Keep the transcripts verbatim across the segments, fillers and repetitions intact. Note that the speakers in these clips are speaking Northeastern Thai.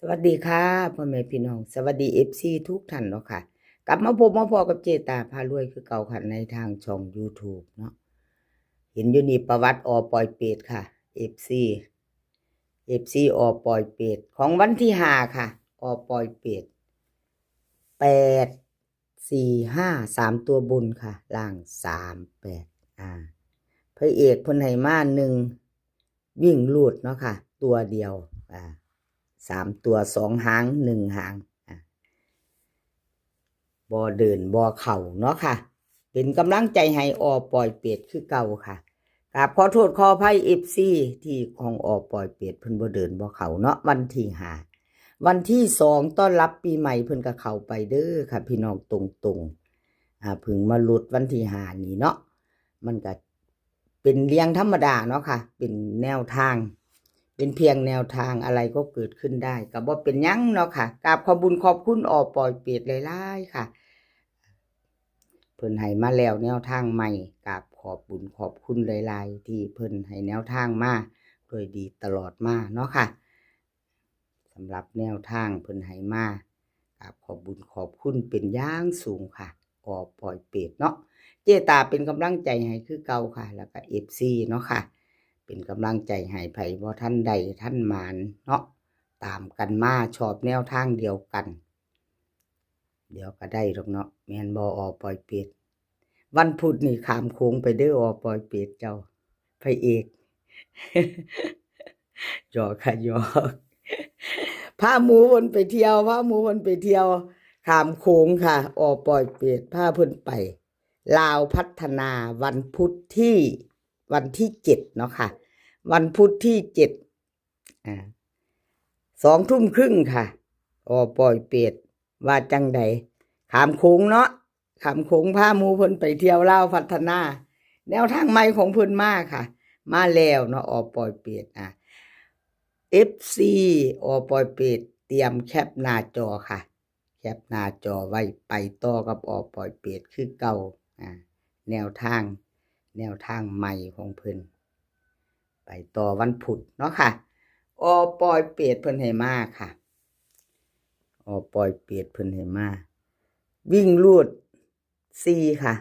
สวัสดีค่ะ พ่อแม่พี่น้อง สวัสดี เอฟซี ทุกท่านเนาะค่ะ กลับมาพบมาพ้อกับเจตาพารวยคือเก่าค่ะ ในทางช่อง YouTube เนาะ เห็นอยู่นี่ประวัติอ.ปอยเปตค่ะ เอฟซี เอฟซี อ.ปอยเปต ของวันที่ห้าค่ะ อ.ปอยเปต แปด สี่ ห้า สาม ตัวบนค่ะ ล่าง สาม แปด อ่า พระเอกเพิ่นให้มาหนึ่ง วิ่งรูดเนาะค่ะ ตัวเดียว อ่า สาม ตัว สอง หาง หนึ่ง หาง อ่า บ่เดินบ่เข้าเนาะค่ะ เป็นกำลังใจให้อ.ปอยเปตคือเก่าค่ะ กราบขอโทษขออภัย เอฟซี ที่ของอ.ปอยเปตเพิ่นบ่เดินบ่เข้าเนาะ วันที่ห้า วันที่สองต้อนรับปีใหม่เพิ่นก็เข้าไปเด้อค่ะ พี่น้อง ตรงๆ อ่า เพิ่งมาหลุดวันที่ห้านี่เนาะ มันก็เป็นเรื่องธรรมดาเนาะค่ะ เป็นแนวทาง เป็นเพียงแนวทาง อะไรก็เกิดขึ้นได้ ก็บ่เป็นหยังเนาะค่ะ กราบขอบบุญขอบคุณอ.ปอยเปตหลายๆค่ะ เพิ่นให้มาแล้วแนวทางใหม่ กราบขอบบุญขอบคุณหลายๆ ที่เพิ่นให้แนวทางมาโดยดีตลอดมาเนาะค่ะ สำหรับแนวทางเพิ่นให้มา กราบขอบบุญขอบคุณเป็นอย่างสูงค่ะ อ.ปอยเปตเนาะ เจตาเป็นกำลังใจให้คือเก่าค่ะ แล้วก็ เอฟซี เนาะค่ะ เป็นกำลังใจให้ ไผบ่ทันได้ทันหมานเนาะ ตามกันมา ชอบแนวทางเดียวกัน เดี๋ยวก็ได้ดอกเนาะ แม่นบ่ อ.ปอยเปต วันพุธนี่ข้ามโขงไปเด้อ อ.ปอยเปตเจ้า พระเอก หยอกค่ะหยอก พาหมู่เพิ่นไปเที่ยว พาหมู่เพิ่นไปเที่ยว ข้ามโขงค่ะ อ.ปอยเปต พาเพิ่นไป ลาวพัฒนา วันพุธที่ วันที่เจ็ดเนาะค่ะ วันพุธที่เจ็ด อ่า สองทุ่มครึ่งค่ะ อ.ปอยเปต ว่าจั่งใด ข้ามโขงเนาะ ข้ามโขงพาหมู่เพิ่นไปเที่ยวลาวพัฒนา แนวทางใหม่ของเพิ่นมาค่ะ มาแล้วเนาะ อ.ปอยเปต อ่ะ เอฟซี อ.ปอยเปต เตรียมแคปหน้าจอค่ะ แคปหน้าจอไว้ ไปต่อกับ อ.ปอยเปต คือเก่า อ่า แนวทาง แนวทางใหม่ของเพิ่น ไปต่อวันพุธเนาะค่ะ อ.ปอยเปต เพิ่นให้มาค่ะ อ.ปอยเปต เพิ่นให้มา วิ่งรูด สี่ ค่ะ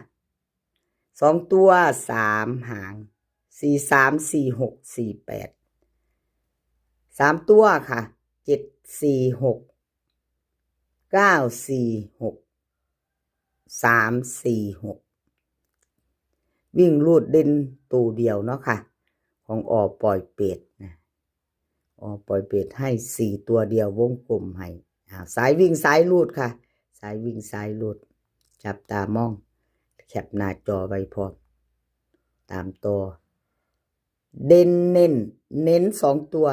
สอง ตัว สาม หาง สี่ สาม สี่ หก สี่ แปด สาม ตัวค่ะ เจ็ด สี่ หก เก้า สี่ หก สาม สี่ หก วิ่งรูดเด่นตัวเดียวเนาะค่ะ ของ อ.ปอยเปต นะ อ.ปอยเปต ให้ สี่ ตัวเดียว วงกลมให้ อ่า สายวิ่งสายรูดค่ะ สายวิ่งสายรูด จับตามอง แคปหน้าจอไว้พร้อม ตามต่อ เด่นเน้น เน้นสองตัว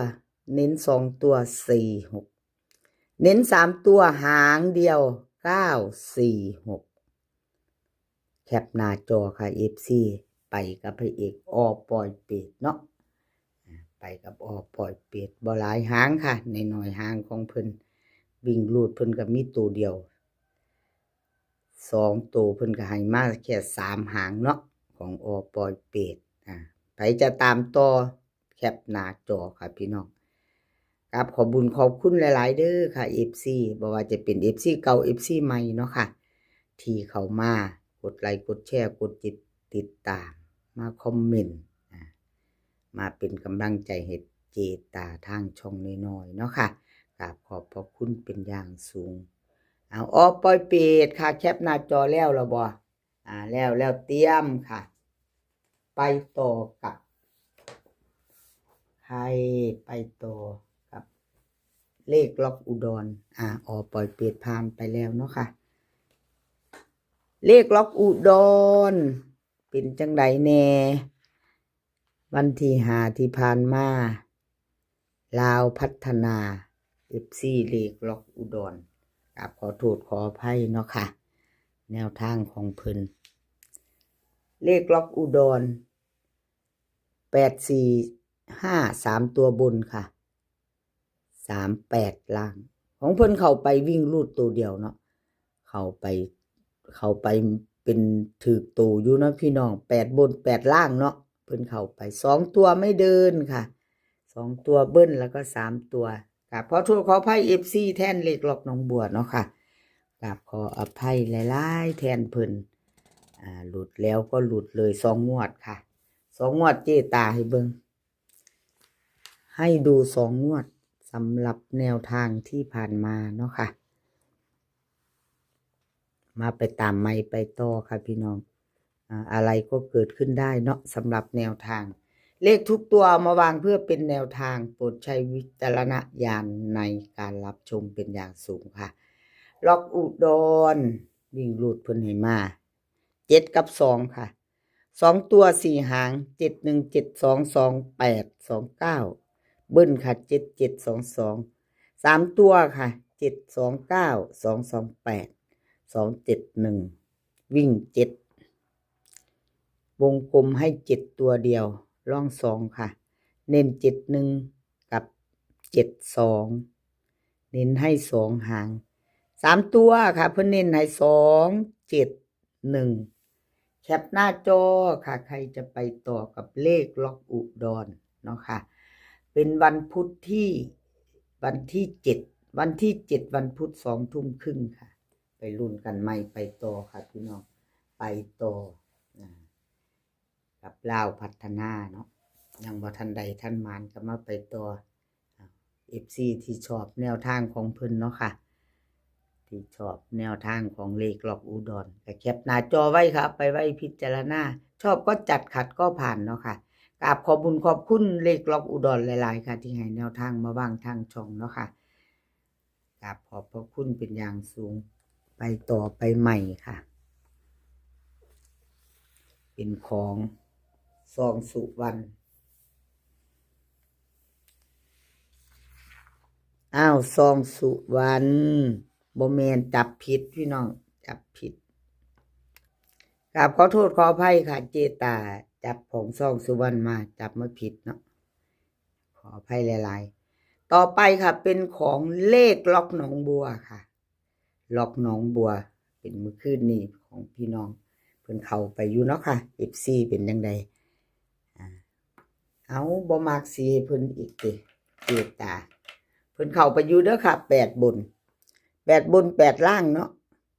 เน้นสองตัว สี่ หก เน้นสามตัวหางเดียว เก้า สี่ หก แคปหน้าจอค่ะ เอฟซี ไปกับพระเอก อ.ปอยเปต เนาะ อ่า ไปกับ อ.ปอยเปต บ่หลายหางค่ะ น้อยๆหางของเพิ่น วิ่งรูดเพิ่นก็มีตัวเดียว สองตัวเพิ่นก็ให้มาแค่สามหางเนาะ ของ อ.ปอยเปต อ่า ไผจะตามต่อ แคปหน้าจอค่ะพี่น้อง กราบขอบบุญขอบคุณหลายๆเด้อค่ะ เอฟซี บ่ว่าจะเป็น เอฟซี เก่า เอฟซี ใหม่เนาะค่ะ ที่เข้ามากดไลค์กดแชร์ กดติด ติดตาม มาคอมเมนต์ อ่า มาเป็นกำลังใจให้เจตาทางช่องน้อยๆเนาะค่ะ กราบขอบพระคุณเป็นอย่างสูง เอา อ.ปอยเปต ค่ะ แคปหน้าจอแล้วเหรอบ่ อ่า แล้ว แล้วเตรียมค่ะ ไปต่อกับ ใคร ไปต่อกับ เลขล็อกอุดร อ่า อ.ปอยเปต ผ่านไปแล้วเนาะค่ะ เลขล็อกอุดร เป็นจั่งใดแน่ วันที่ห้าที่ผ่านมา ลาวพัฒนา เอฟซี เลขล็อกอุดร กราบขอโทษขออภัยเนาะค่ะ แนวทางของเพิ่น เลขล็อกอุดร แปด สี่ ห้า สาม ตัวบนค่ะ สาม แปด ล่าง ของเพิ่นเข้าไปวิ่งรูดตัวเดียวเนาะ เข้าไป เข้าไปเป็นถืกตัวอยู่เนาะพี่น้อง แปด บน แปด ล่างเนาะ เพิ่นเข้าไป สอง ตัวไม่เดินค่ะ สอง ตัวเบิ้ลแล้วก็ สาม ตัว กราบขอโทษขออภัย เอฟซี แทนเลขล็อกหนองบัวเนาะค่ะ กราบขออภัยหลายๆ แทนเพิ่น อ่า หลุดแล้วก็หลุดเลยสองงวดค่ะ สองงวดเจตาให้เบิ่ง ให้ดูสองงวดสำหรับแนวทางที่ผ่านมาเนาะค่ะ มาไปตามใหม่ไปต่อค่ะพี่น้อง อ่า อะไรก็เกิดขึ้นได้เนาะสำหรับแนวทาง เลขทุกตัวเอามาวางเพื่อเป็นแนวทาง โปรดใช้วิจารณญาณในการรับชมเป็นอย่างสูงค่ะ ล็อกอุดร วิ่งรูดเพิ่นให้มา เจ็ดกับสองค่ะ สองตัวสี่หาง เจ็ดหนึ่ง เจ็ดสอง สองแปด สองเก้า เบิ้ลค่ะ เจ็ดเจ็ดสองสอง สามตัวค่ะ เจ็ดสองเก้า สองสองแปด สองเจ็ดหนึ่ง วิ่งเจ็ด วงกลมให้เจ็ดตัวเดียว ร่องสองค่ะ เน้นเจ็ดหนึ่งกับเจ็ดสอง เน้นให้สองหาง สามตัวค่ะ เพิ่นเน้นให้สองเจ็ดหนึ่ง แคปหน้าจอค่ะ ใครจะไปต่อกับเลขล็อกอุดรเนาะค่ะ เป็นวันพุธที่ วันที่เจ็ด วันที่เจ็ด วันพุธสองทุ่มครึ่งค่ะ ไปลุ้นกันใหม่ไปต่อค่ะพี่น้อง ไปต่อ อ่า กับลาวพัฒนาเนาะ ยังบ่ทันใดทันหมานก็มาไปต่อ อ่า เอฟซี ที่ชอบแนวทางของเพิ่นเนาะค่ะ ที่ชอบแนวทางของเลขล็อกอุดร ก็แคปหน้าจอไว้ค่ะ ไปไว้พิจารณา ชอบก็จัด ขัดก็ผ่านเนาะค่ะ กราบขอบบุญขอบคุณเลขล็อกอุดรหลายๆ ค่ะ ที่ให้แนวทางมาวางทางช่องเนาะค่ะ กราบขอบพระคุณเป็นอย่างสูง ไปต่อไปใหม่ค่ะ เป็นของซองสุวรรณ อ้าว ซองสุวรรณ บ่แม่น จับผิดพี่น้อง จับผิด กราบขอโทษขออภัยค่ะ เจตา จับของซองสุวรรณมา จับมาผิดเนาะ ขออภัยหลายๆ ต่อไปค่ะ เป็นของเลขล็อกหนองบัวค่ะ ล็อกหนองบัว เป็นมื้อคืนนี้ของพี่น้อง เพิ่นเข้าไปอยู่เนาะค่ะ เอฟซี เป็นจั่งใด อ่า เอา บ่มักสิให้เพิ่นอีกติ เจตา เพิ่นเข้าไปอยู่เด้อค่ะ แปดบน แปดบน แปดล่างเนาะ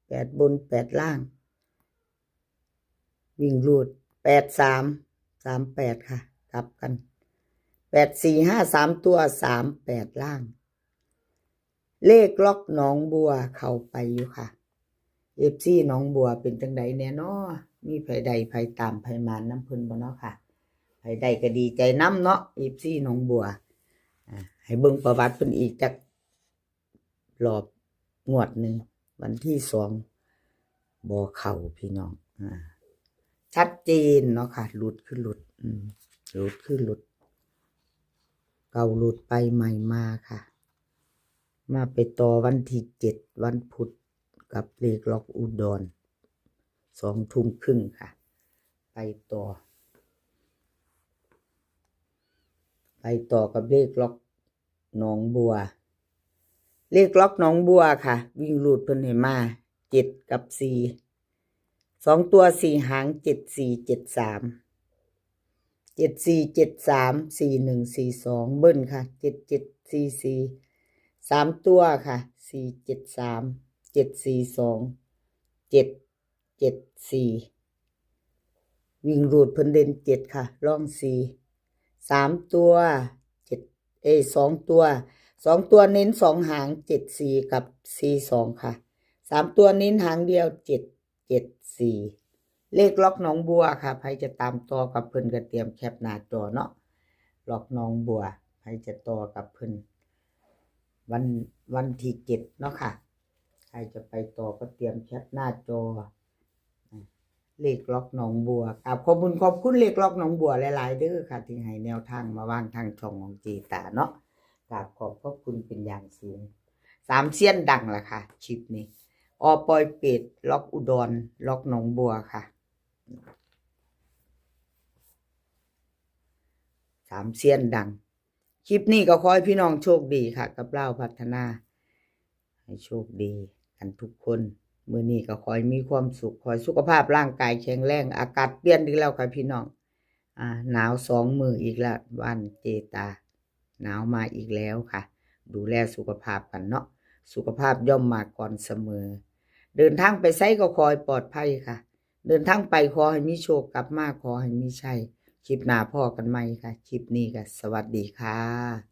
แปดบน แปดล่าง วิ่งรูด แปดสาม สามแปด ค่ะ กลับกัน แปดสี่ห้า สามตัว สามแปด ล่าง เลขล็อกหนองบัวเข้าไปอยู่ค่ะ เอฟซี หนองบัวเป็นจั่งใดแน่น้อ มีไผได้ไผตามไผหมานนำเพิ่นบ่เนาะค่ะ ไผได้ก็ดีใจนำเนาะ เอฟซี หนองบัว อ่า ให้เบิ่งประวัติเพิ่นอีกจักรอบงวดหนึ่ง วันที่สอง บ่เข้าพี่น้อง อ่า ชัดเจนเนาะค่ะ หลุดคือหลุด อืม หลุดคือหลุด เก่าหลุดไปใหม่มาค่ะ มาไปต่อวันที่เจ็ด วันพุธ กับเลขล็อกอุดร สองทุ่มครึ่งค่ะ ไปต่อ ไปต่อกับเลขล็อกหนองบัว เลขล็อกหนองบัวค่ะ วิ่งรูดเพิ่นให้มา เจ็ดกับสี่ สองตัวสี่หาง เจ็ดสี่ เจ็ดสาม เจ็ดสี่ เจ็ดสาม สี่หนึ่ง สี่สอง เบิ้ลค่ะ เจ็ดเจ็ด สี่สี่ สามตัวค่ะ สี่เจ็ดสาม เจ็ดสี่สอง เจ็ดเจ็ดสี่ วิ่งรูดเพิ่นเด่นเจ็ดค่ะ ร่องสี่ สามตัว เจ็ด เอ้ย สองตัว สองตัวเน้นสองหาง เจ็ดสี่ กับ สี่สอง ค่ะ สามตัวเน้นหางเดียว เจ็ดเจ็ดสี่ เลขล็อกหนองบัวค่ะ ไผจะตามต่อกับเพิ่นก็เตรียมแคปหน้าจอเนาะ ล็อกหนองบัว ไผจะต่อกับเพิ่น วัน วันที่เจ็ดเนาะค่ะ ใครจะไปต่อก็เตรียมแคปหน้าจอ เลขล็อกหนองบัว กราบขอบคุณขอบคุณเลขล็อกหนองบัวหลายๆ เด้อค่ะ ที่ให้แนวทางมาวางทางช่องของเจตาเนาะ กราบขอบพระคุณเป็นอย่างสูง สามเซียนดังล่ะค่ะ คลิปนี้ อ.ปอยเปต ล็อกอุดร ล็อกหนองบัวค่ะ สามเซียนดัง คลิปนี้ก็ขอให้พี่น้องโชคดีค่ะ กับลาวพัฒนา ให้โชคดีกันทุกคน มื้อนี้ก็ขอให้มีความสุข ขอให้สุขภาพร่างกายแข็งแรง อากาศเปลี่ยนอีกแล้วค่ะพี่น้อง อ่า หนาวสองมื้ออีกแล้ว บ้านเจตา หนาวมาอีกแล้วค่ะ ดูแลสุขภาพกันเนาะ สุขภาพย่อมมาก่อนเสมอ เดินทางไปไสก็ขอให้ปลอดภัยค่ะ เดินทางไปขอให้มีโชค กลับมาขอให้มีชัย คลิปหน้าพ้อกันใหม่ค่ะ คลิปนี้ก็สวัสดีค่ะ